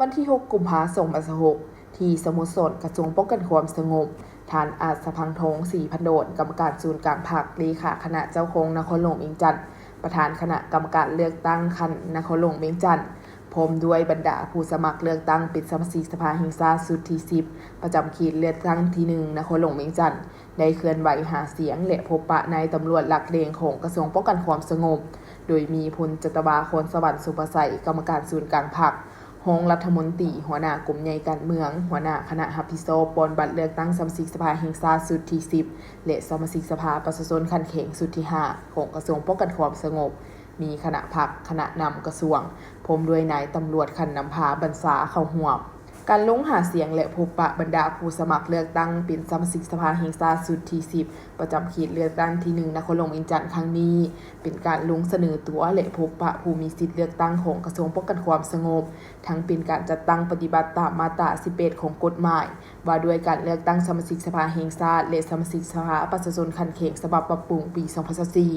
ວັນທີຫົກ ກຸມພາ ສອງພັນຊາວຫົກ ທີ່ສະໂມສອນກະຊວງປ້ອງກັນຄວາມສະຫງົບ, ທ່ານ ອາດສະພັງທອງ ສີພັນໂດນ ກຳມະການສູນກາງພັກ, ເລຂາຄະນະເຈົ້າຄອງນະຄອນຫຼວງວຽງຈັນ, ປະທານຄະນະກຳມະການເລືອກຕັ້ງຂັ້ນນະຄອນຫຼວງວຽງຈັນ, ພ້ອມດ້ວຍບັນດາຜູ້ສະໝັກເລືອກຕັ້ງເປັນສະມາຊິກສະພາແຫ່ງຊາດຊຸດທີສິບ ປະຈຳເຂດເລືອກຕັ້ງທີໜຶ່ງ ນະຄອນຫຼວງວຽງຈັນ ໄດ້ເຄື່ອນໄຫວຫາສຽງ ແລະ ພົບປະນາຍຕຳຫຼວດຫຼັກແຫຼ່ງຂອງກະຊວງປ້ອງກັນຄວາມສະຫງົບ, ໂດຍມີ ພົນຈັດຕະວາ ຄອນສະຫວັນ ສົມພະໄຊ ກຳມະການສູນກາງພັກ, ຮອງລັດຖະມົນຕີ, ຫົວໜ້າກົມໃຫຍ່ການເມືອງ, ຫົວໜ້າຄະນະຮັບຜິດຊອບປ່ອນບັດເລືອກຕັ້ງສະມາຊິກສະພາແຫ່ງຊາດຊຸດທີສິບ ແລະ ສະມາຊິກສະພາປະຊາຊົນຂັ້ນແຂວງຊຸດທີຫ້າ ຂອງກະຊວງປ້ອງກັນຄວາມສະຫງົບ, ມີຄະນະພັກ, ຄະນະນຳກະຊວງ, ພ້ອມດ້ວຍນາຍຕຳຫຼວດຂັ້ນນຳພາບັນຊາເຂົ້າຮ່ວມ. ການລົງຫາສຽງ ແລະ ພົບປະບັນດາຜູ້ສະໝັກເລືອກຕັ້ງເປັນສະມາຊິກສະພາແຫ່ງຊາດຊຸດທີສິບ ປະຈຳເຂດເລືອກຕັ້ງທີໜຶ່ງ ນະຄອນຫຼວງວຽງຈັນຄັ້ງນີ້ ເປັນການລົງສະເໜີຕົວ ແລະ ພົບປະຜູ້ມີສິດເລືອກຕັ້ງຂອງກະຊວງປ້ອງກັນຄວາມສະຫງົບ, ທັງເປັນການຈັດຕັ້ງປະຕິບັດຕາມມາດຕາສິບແປດ ຂອງກົດໝາຍວ່າດ້ວຍການເລືອກຕັ້ງສະມາຊິກສະພາແຫ່ງຊາດ ແລະ ສະມາຊິກສະພາປະຊາຊົນຂັ້ນແຂວງ ສະບັບປັບປຸງປີສອງພັນຊາວສີ່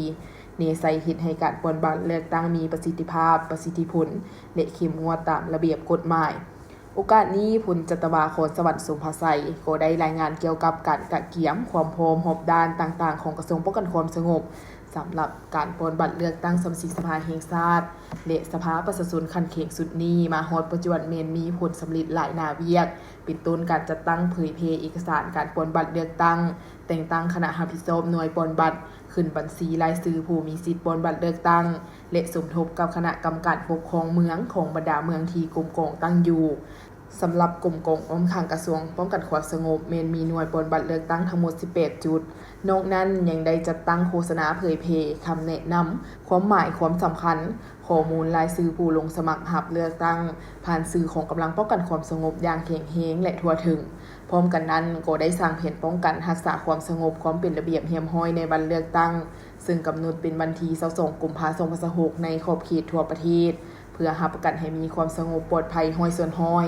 ແນໃສ່ເຮັດໃຫ້ການປ່ອນບັດເລືອກຕັ້ງມີປະສິດທິພາບ, ປະສິດທິຜົນ ແລະ ເຂັ້ມງວດຕາມລະບຽບກົດໝາຍ. ໂອກາດນີ້, ພົນຈັດຕະວາ ຄອນສະຫວັນ ສົມພະໄຊ ກໍໄດ້ລາຍງານກ່ຽວກັບການກະກຽມຄວາມພ້ອມຮອບດ້ານຕ່າງໆຂອງກະຊວງປ້ອງກັນຄວາມສະຫງົບ ສຳລັບການປ່ອນບັດເລືອກຕັ້ງສະມາຊິກສະພາແຫ່ງຊາດ ແລະ ສະພາປະຊາຊົນຂັ້ນແຂວງຊຸດນີ້ ມາຮອດປັດຈຸບັນແມ່ນມີຜົນສຳເລັດຫຼາຍໜ້າວຽກ, ເປັນຕົ້ນການຈັດຕັ້ງເຜີຍແຜ່ເອກະສານການປ່ອນບັດເລືອກຕັ້ງ, ແຕ່ງຕັ້ງຄະນະຮັບຜິດຊອບໜ່ວຍປ່ອນບັດ, ຂຶ້ນບັນຊີລາຍຊື່ຜູ້ມີສິດປ່ອນບັດເລືອກຕັ້ງ ແລະ ສົມທົບກັບຄະນະກຳມະການປົກຄອງເມືອງຂອງບັນດາເມືອງທີ່ກົມກອງຕັ້ງຢູ່. ສຳລັບກົມກອງອ້ອມຂ້າງກະຊວງປ້ອງກັນຄວາມສະຫງົບ ແມ່ນມີໜ່ວຍປ່ອນບັດເລືອກຕັ້ງທັງໝົດສິບແປດຈຸດ. ນອກນັ້ນຍັງໄດ້ຈັດຕັ້ງໂຄສະນາເຜີຍແຜ່ຄຳແນະນຳ, ຄວາມໝາຍຄວາມສຳຄັນ, ຂໍ້ມູນລາຍຊື່ຜູ້ລົງສະໝັກຮັບເລືອກຕັ້ງຜ່ານສື່ຂອງກຳລັງປ້ອງກັນຄວາມສະຫງົບຢ່າງແຂງແຮງ ແລະ ທົ່ວເຖິງ. ພ້ອມກັນນັ້ນ, ກໍໄດ້ສ້າງແຜນປ້ອງກັນຮັກສາຄວາມສະຫງົບ, ຄວາມເປັນລະບຽບຮຽບຮ້ອຍໃນວັນເລືອກຕັ້ງ, ເຊິ່ງກຳນົດເປັນວັນທີຊາວສອງ ກຸມພາ ສອງພັນຊາວຫົກ ໃນຂອບເຂດທົ່ວປະເທດ, ເພື່ອຮັບປະກັນໃຫ້ມີຄວາມສະຫງົບປອດໄພຮ້ອຍສ່ວນຮ້ອຍ.